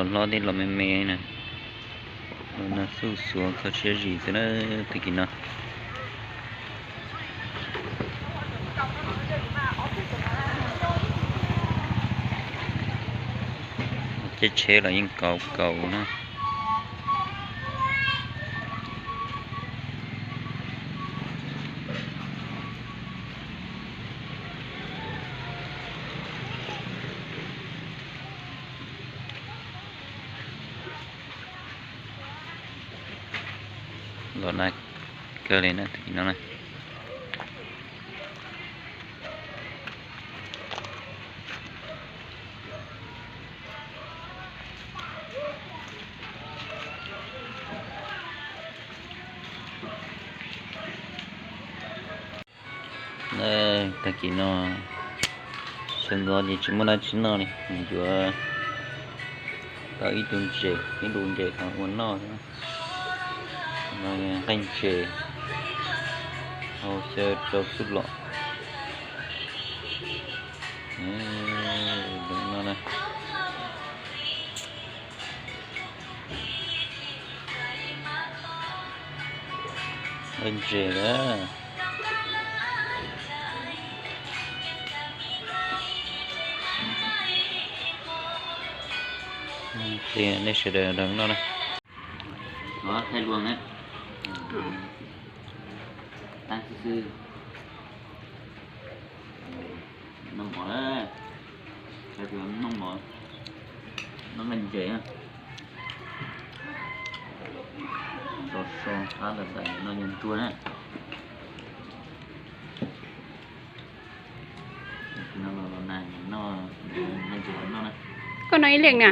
Hlob thiab los me me na, los noj xuj xuav kho siab zis xwb na, tag kis no. Caij tsheb los yeej kaus kaus na. Los nag kawg li na, tag kis no na. Tag kis no sawv ntxov ces tsis muaj dab tsi noj li, yuav tau ib tug ntses, ib lub ntses ua noj. Nqaij ntses hau xyaw rau xub los. No na. Nqaij ntses na. Nej sawv daws noj na. Thaij luag na. Tag xwb xwb. Noj mov, noj mov, noj nqaij ntses. So so qab ntawm ntawd noj nyuag nruag na. Koj noj ib leeg na.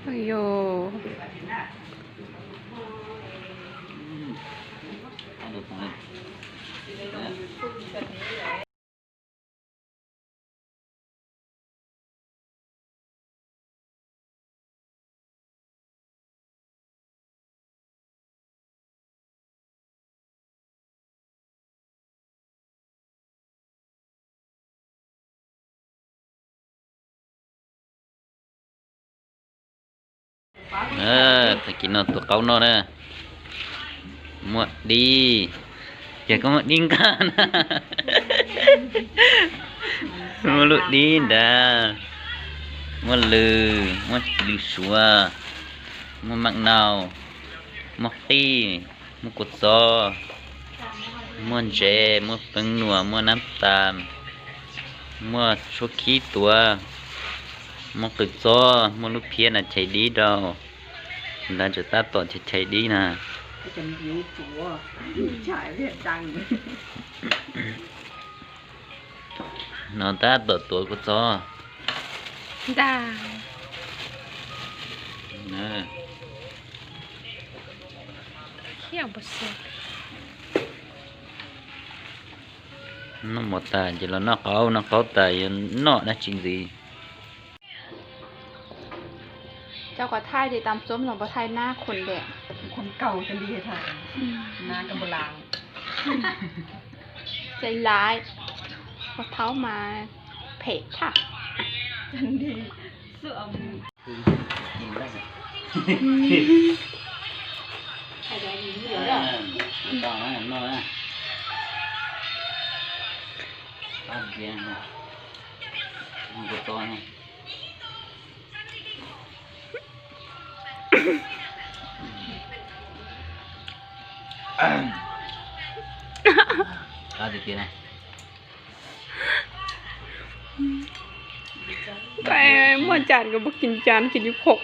Yog. Tag kis no tua qaub noj na. Muaj dib, ces koj muaj dib nqaj na. Muaj lub dib ntawd, muaj lws, muaj lws suav, muaj maj nau, muaj qij, muaj kua txob, muaj ntses, muaj peeb nuam, muaj nab tas, muaj tshuab khib tuav, muaj qws txob, muaj lub phiab na chais dib rau. Lawv tseem tab tom chais chais dib na. No tab tom tuav kua txob. Ntag. Noj mov tas ces los noj qaub, noj qaub tas yuav noj dab tsi ntxiv. Cov quav thaij ces tam txuam los quav thaij nab khuam dam. Khuam kaus cov li thaij. Nab ka npua las. Cais lais, quav thaub mas phem tshaj. Qab tiag tiag na. Muaj cas kuv muab kis cas kis yus khoom.